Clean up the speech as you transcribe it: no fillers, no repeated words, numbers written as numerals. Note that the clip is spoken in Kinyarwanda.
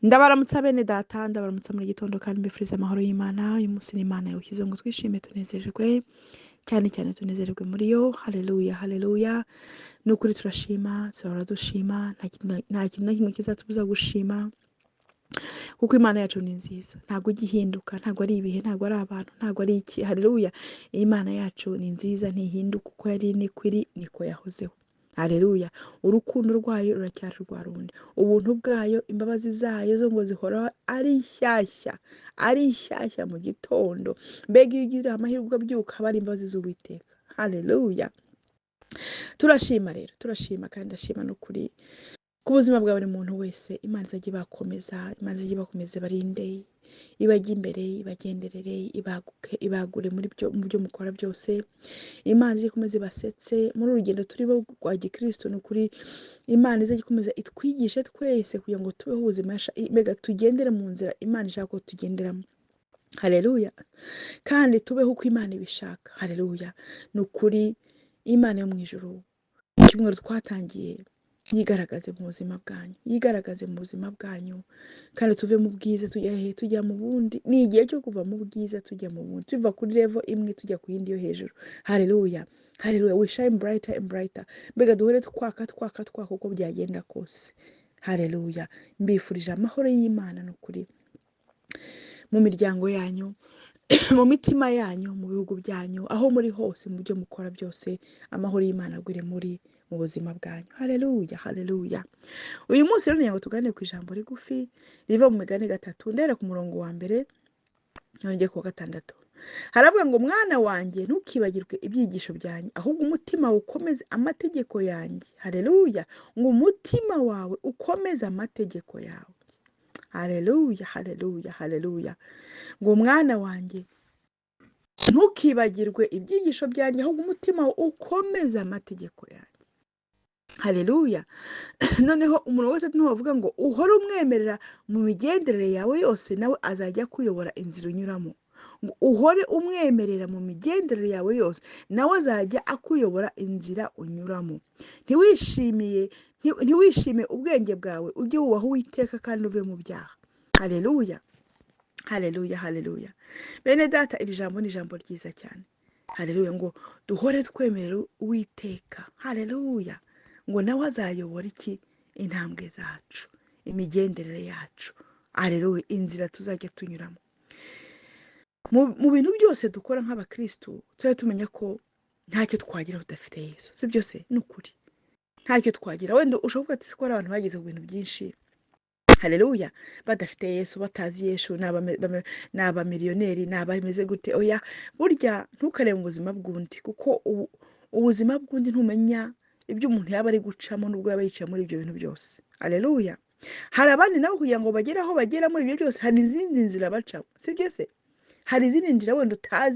Ndabaramutsa bene data, ndabaramutsa muri gitondo kandi mbifuriza amahoro y'Imana. Uyu munsi ni Imana yawushyizeho ngo twishime tunezererwe, cyane cyane tunezererwe muri yo. Haleluya, haleluya. Ni ukuri turashima, tuzahora dushima, nta kintu na kimwe kizatubuza gushima, kuko Imana yacu ni nziza, ntabwo ijya ihinduka, ntabwo ari ibihe, ntabwo ari abantu, ntabwo ari iki. Haleluya. Imana yacu ni nziza, ntihinduka, uko yari niko iri, niko yahozeho. Haleluya. Urukundo rwayo ruracyari rwa rundi, ubuntu bwayo, imbabazi zayo zo ngo zihoraho ari nshyashya, ari nshyashya mu gitondo. Mbega iyo ugize amahirwe ukabyuka, aba ari imbabazi z'Uwiteka. Haleluya. Turashima rero, turashima kandi ndashima n'ukuri ku buzima bwa buri muntu wese. Imana izajya ibakomeza, Imana izajya ibakomeza, ibarinde, ibajye imbere, ibagenderere, ibaguke, ibagure muri byo, mu byo mukora byose. Imana izajya ikomeza ibasetse muri uru rugendo turimo rwa gikristo. Ni ukuri Imana izajya ikomeza itwigishe twese kugira ngo tubeho ubuzima, mbega tugendere mu nzira Imana ishaka ko tugenderamo. Haleluya. Kandi tubeho uko Imana ibishaka. Haleluya. Ni ukuri Imana yo mu ijuru, icyumweru twatangiye, yigaragaze mu buzima bwanyu, yigaragaze mu buzima bwanyu, kandi tuve mu bwiza tujya he? Tujya mu bundi. Ni igihe cyo kuva mu bwiza tujya mu bundi, tuva kuri level imwe tujya ku yindi yo hejuru. Haleluya, haleluya. We shine brighter and brighter. Mbega duhore twaka, twaka, twaka uko byagenda kose. Haleluya. Mbifurije amahoro y'Imana ni ukuri mu miryango yanyu, mu mitima yanyu, mu bihugu byanyu, aho muri hose, mu byo mukora byose, amahoro y'Imana agwire muri mu buzima bwanyu. Haleluya, haleluya. Uyu munsi rero ngo tuganire ku ijambo rigufi riva mu Migani 3, ndahera ku murongo wa mbere nongeye ku wa 6. Haravuga ngo: mwana wanjye, ntukibagirwe ibyigisho byanjye, ahubwo umutima wawe ukomeze amategeko yanjye. Haleluya. Ngo umutima wawe ukomeze amategeko yawe. Haleluya, haleluya, haleluya. Ngo mwana wanjye, ntukibagirwe ibyigisho byanjye, ahubwo umutima wawe ukomeze amategeko yanjye. Haleluya. Noneho umurongo wa 3 niwo bavuga ngo uhore umwemerera mu migenderere yawe yose, nawe azajya akuyobora inzira unyuramo. Ngo uhore umwemerera mu migenderere yawe yose, nawe azajya akuyobora inzira unyuramo. Ntiwishime ubwenge bwawe, ujye wubaha Uwiteka kandi uve mu byaha. Haleluya, haleluya, haleluya. Bene data, iri jambo ni ijambo ryiza cyane. Haleluya. Ngo duhore twemerera Uwiteka. Haleluya. Ngo nawe azayobora iki? Intambwe zacu, imigenderere yacu. Haleluya. Inzira tuzajya tunyuramo. Mu bintu byose dukora nk'abakristu, tujye tumenya ko ntacyo twagira tudafite Yesu. Si byo se? Ni ukuri ntacyo twagira. Wenda ushobora kuvuga ati siko hari abantu bageze ku bintu byinshi, haleluya, badafite Yesu, batazi Yesu, ni abamiliyoneri, ni abameze gute? Oya, burya ntukarebe mu buzima bw'undi, kuko ubuzima bw'undi ntumenya ibyo umuntu yaba ari gucamo nubwo yaba yicaye muri ibyo bintu byose. Haleluya. Hari abandi nabo kugira ngo bagere aho bagera muri ibyo byose, hari izindi nzira bacamo. Si byo se? Hari izindi nzira wenda utazi.